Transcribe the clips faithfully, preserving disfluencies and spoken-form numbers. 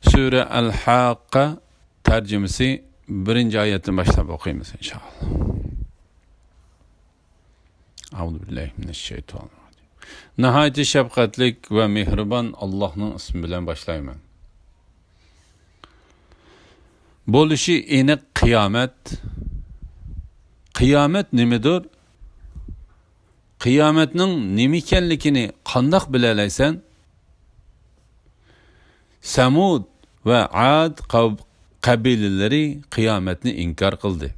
سۈرە ئەل-ھاققە تەرجىمىسى بىرىنچى ئايەتتىن باشلاپ ئوقۇيمىز، ئىنشائاللا. ئەئۇزۇبىللاھىمىنەششەيتانىرراجىم. ناھايىتى شەپقەتلىك ۋە مېھرىبان ئاللاھنىڭ ئىسمى بىلەن باشلايمەن. بولۇشى ئېنىق قىيامەت. قىيامەت نېمىدۇر؟ قىيامەتنىڭ نېمە ئىكەنلىكىنى قانداق بىلەلەيسەن؟ سەمۇد ۋە ئاد قەب-، قەبىلىلىرى قىيامەتنى ئىنكار قىلدى.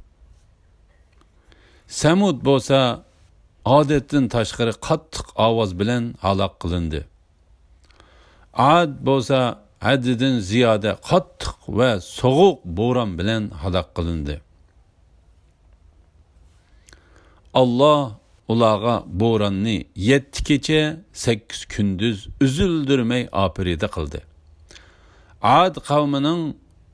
سەمۇد بولسا ئادەتتىن تاشقىرى قاتتىق ئاۋاز بىلەن ھالاك قىلىندى. ئاد بولسا ھەددىدىن زىيادە قاتتىق ۋە سوغۇق بوران بىلەن ھالاك قىلىندى. ئاللا ئۇلارغا بوراننى يەتتە كېچە، سەككىز كۈندۈز ئۈزۈلدۈرمەي ئاپىرىدە قىلدى. ئاد قەۋمىنىڭ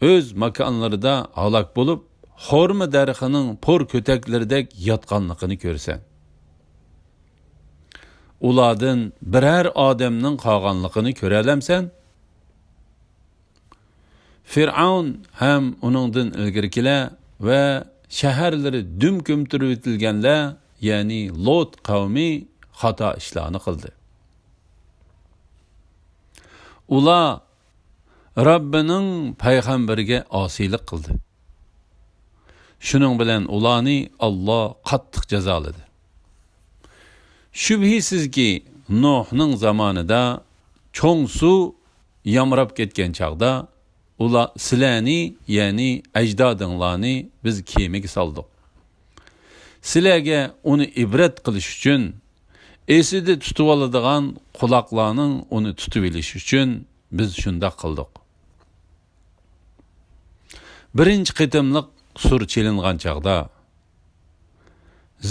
ئۆز ماكانلىرىدا ھالاك بولۇپ، خورما دەرىخىنىڭ پور كۆتەكلىرىدەك ياتقانلىقىنى كۆرىسەن. ئۇلاردىن بىرەر ئادەمنىڭ قالغانلىقىنى كۆرەلەمسەن؟ فىرئەۋن ھەم ئۇنىڭدىن ئىلگىرىكىلەر ۋە شەھەرلىرى دۈم كۆمتۈرۈۋېتىلگەنلەر، يەنى لوت قەۋمى خاتا ئىشلارنى قىلدى. ئۇلار رەببىنىڭ پەيغەمبىرىگە ئاسىيلىق قىلدى. شۇنىڭ بىلەن ئۇلارنى ئاللا قاتتىق جازالىدى. شۈبھىسىزكى، نۇھنىڭ زامانىدا چوڭ سۇ يامراپ كەتكەن چاغدا، ئۇلار سىلەرنى، يەنى ئەجدادىڭلارنى بىز كېمىگە سالدۇق. سىلەرگە ئۇنى ئىبرەت قىلىش ئۈچۈن، ئېسىدە تۇتۇۋالىدىغان قۇلاقلارنىڭ ئۇنى تۇتۇۋېلىشى ئۈچۈن بىز شۇنداق قىلدۇق. بىرىنچى قېتىملىق سۇر چېلىنغان چاغدا،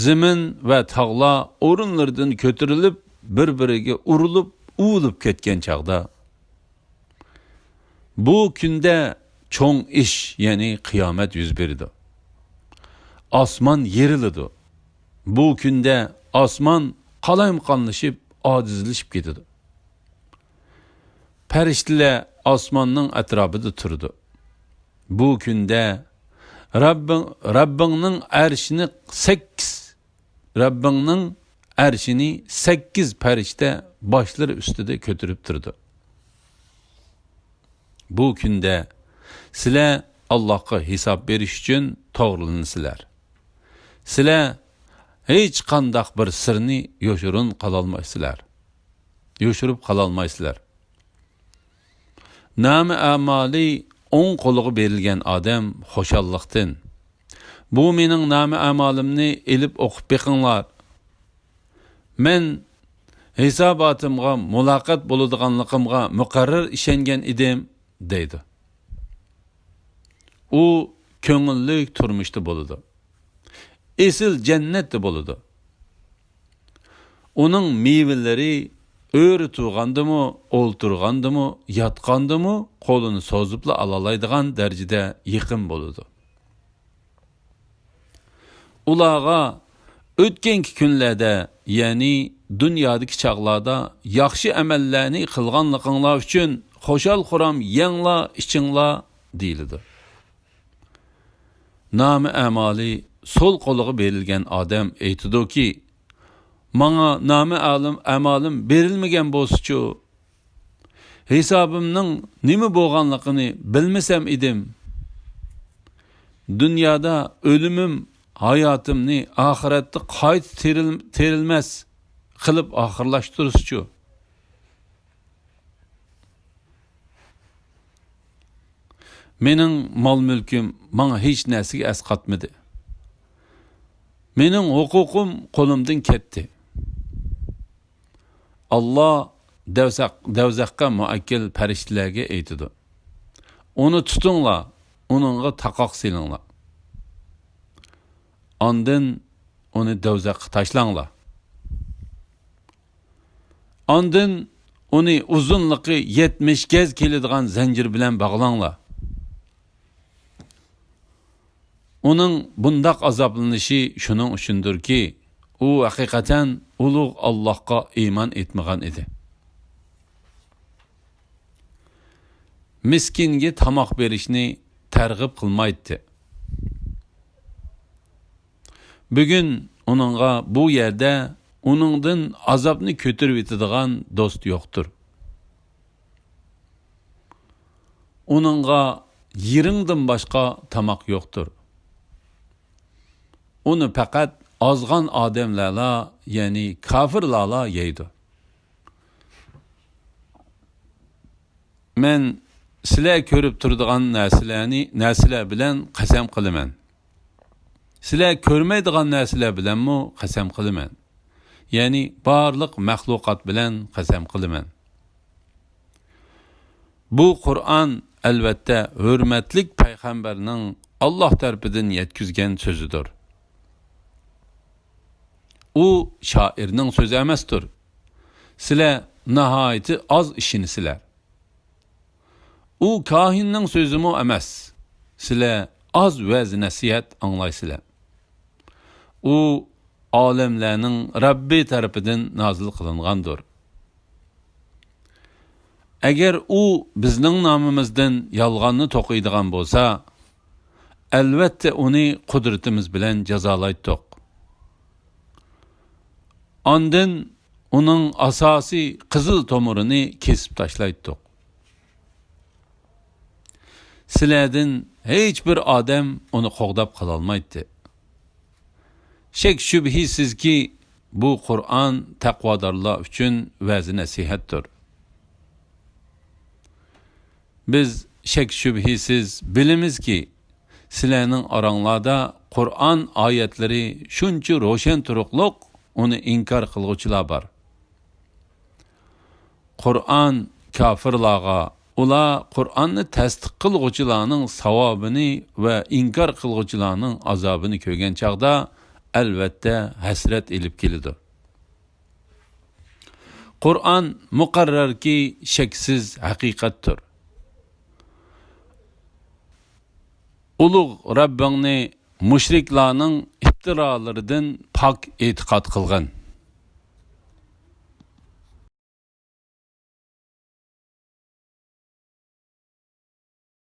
زېمىن ۋە تاغلار ئورۇنلىرىدىن كۆتۈرۈلۈپ، بىر-بىرىگە ئۇرۇلۇپ، ئۇۋۇلۇپ كەتكەن چاغدا، بۇ كۈندە چوڭ ئىش، يەنى قىيامەت يۈز بېرىدۇ. ئاسمان يېرىلىدۇ. بۇ كۈندە ئاسمان قالايمىقانلىشىپ، ئاجىزلىشىپ كېتىدۇ. پەرىشتىلەر ئاسماننىڭ ئەتراپىدا تۇرىدۇ. بۇ كۈندە رەببىڭ، رەببىڭنىڭ ئەرشىنى سەككىز، رەببىڭنىڭ ئەرشىنى سەككىز پەرىشتە باشلىرى ئۈستىدە كۆتۈرۈپ تۇرىدۇ. بۇ كۈندە سىلەر ئاللاھقا ھېساب بېرىش ئۈچۈن توغرىلىنىسىلەر. سىلەر ھېچقانداق بىر سىرنى يوشۇرۇن قالالمايسىلەر. يوشۇرۇپ قالالمايسىلەر. نامە ئەمالى ئوڭ قولىغا بېرىلگەن ئادەم خۇشاللىقتىن، «بۇ مېنىڭ نامە ئەمالىمنى ئېلىپ ئوقۇپ بېقىڭلار. مەن ھېساباتىمغا مۇلاقات بولىدىغانلىقىمغا مۇقەررەر ئىشەنگەن ئىدىم» دەيدۇ. ئۇ كۆڭۈللۈك تۇرمۇشتا بولىدۇ. ئېسىل جەننەتتە بولىدۇ. ئۇنىڭ مېۋىلىرى ئۆرە تۇرغاندىمۇ، ئولتۇرغاندىمۇ، ياتقاندىمۇ قولىنى سوزۇپلا ئالالايدىغان دەرىجىدە يېقىم بولىدۇ. ئۇلارغا ئۆتكەنكى كۈنلەردە، يەنى دۇنيادىكى چاغلاردا ياخشى ئەمەللەرنى قىلغانلىقىڭلار ئۈچۈن خۇشال-خۇرام يەڭلار، ئىچىڭلار دېيىلىدۇ. نامە ئەمالى سول قولىغا بېرىلگەن ئادەم ئېيتىدۇكى، «ماڭا نامە ئالىم-، ئەمالىم بېرىلمىگەن بولسىچۇ؟ ھېسابىمنىڭ نېمە بولغانلىقىنى بىلمىسەم ئىدىم. دۇنيادا ئۆلۈمۈم ھاياتىمنى ئاخىرەتتە قايتا تىرىل-، تىرىلمەس قىلىپ ئاخىرلاشتۇرسىچۇ؟» مېنىڭ مال-مۈلكۈم ماڭا ھېچ نەرسىگە ئەسقاتمىدى. مېنىڭ ھوقۇقۇم قولۇمدىن كەتتى. ئاللا دەۋزەق-، دەۋزەخقە مۇئەككىل پەرىشتىلەرگە ئېيتىدۇ، «ئۇنى تۇتۇڭلار، ئۇنىڭغا تاقاق سېلىڭلار. ئاندىن ئۇنى دەۋزەخقە تاشلاڭلار. ئاندىن ئۇنى ئۇزۇنلۇقى يەتمىش گەز كېلىدىغان زەنجىر بىلەن باغلاڭلار.» ئۇنىڭ بۇنداق ئازابلىنىشى شۇنىڭ ئۈچۈندۇركى، ئۇ ھەقىقەتەن ئۇلۇغ ئاللاھقا ئىمان ئېيتمىغان ئىدى. مىسكىنگە تاماق بېرىشنى تەرغىب قىلمايتتى. بۈگۈن ئۇنىڭغا بۇ يەردە ئۇنىڭدىن ئازابنى كۆتۈرۈۋېتىدىغان دوست يوقتۇر. ئۇنىڭغا يىرىڭدىن باشقا تاماق يوقتۇر. ئۇنى پەقەت ئازغان ئادەملەرلا، يەنى كاپىرلارلا يەيدۇ. مەن سىلەر كۆرۈپ تۇرىدىغان نەرسىلەرنى، نەرسىلەر بىلەن قەسەم قىلىمەن. سىلەر كۆرمەيدىغان نەرسىلەر بىلەنمۇ قەسەم قىلىمەن. يەنى بارلىق مەخلۇقات بىلەن قەسەم قىلىمەن. بۇ قۇرئان، ئەلۋەتتە، ھۆرمەتلىك پەيغەمبەرنىڭ ئاللاھ تەرىپىدىن يەتكۈزگەن سۆزىدۇر. ئۇ شائىرنىڭ سۆزى ئەمەستۇر. سىلەر ناھايىتى ئاز ئىشىنىسىلەر. ئۇ كاھىننىڭ سۆزىمۇ ئەمەس. سىلەر ئاز ۋەز-نەسىھەت ئاڭلايسىلەر. ئۇ ئالەملەرنىڭ رەببى تەرىپىدىن نازىل قىلىنغاندۇر. ئەگەر ئۇ بىزنىڭ نامىمىزدىن يالغاننى توقۇيدىغان بولسا، ئەلۋەتتە ئۇنى قۇدرىتىمىز بىلەن جازالايتتۇق. ئاندىن ئۇنىڭ ئاساسىي قىزىل تومۇرىنى كېسىپ تاشلايتتۇق. سىلەردىن ھېچ بىر ئادەم ئۇنى قوغداپ قالالمايتتى. شەك-شۈبھىسىزكى، بۇ قۇرئان تەقۋادارلار ئۈچۈن ۋەز-نەسىھەتتۇر. بىز شەك-شۈبھىسىز بىلىمىزكى، سىلەرنىڭ ئاراڭلاردا قۇرئان ئايەتلىرى شۇنچە روشەن تۇرۇقلۇق، ئۇنى ئىنكار قىلغۇچىلار بار. قۇرئان كاپىرلارغا، ئۇلار قۇرئاننى تەستىق قىلغۇچىلارنىڭ ساۋابىنى ۋە ئىنكار قىلغۇچىلارنىڭ ئازابىنى كۆرگەن چاغدا، ئەلۋەتتە، ھەسرەت ئېلىپ كېلىدۇ. قۇرئان مۇقەررەركى، شەكسىز ھەقىقەتتۇر. ئۇلۇغ رەببىڭنى مۇشرىكلارنىڭ ئىپتىرالىرىدىن پاك ئېتىقاد قىلغىن.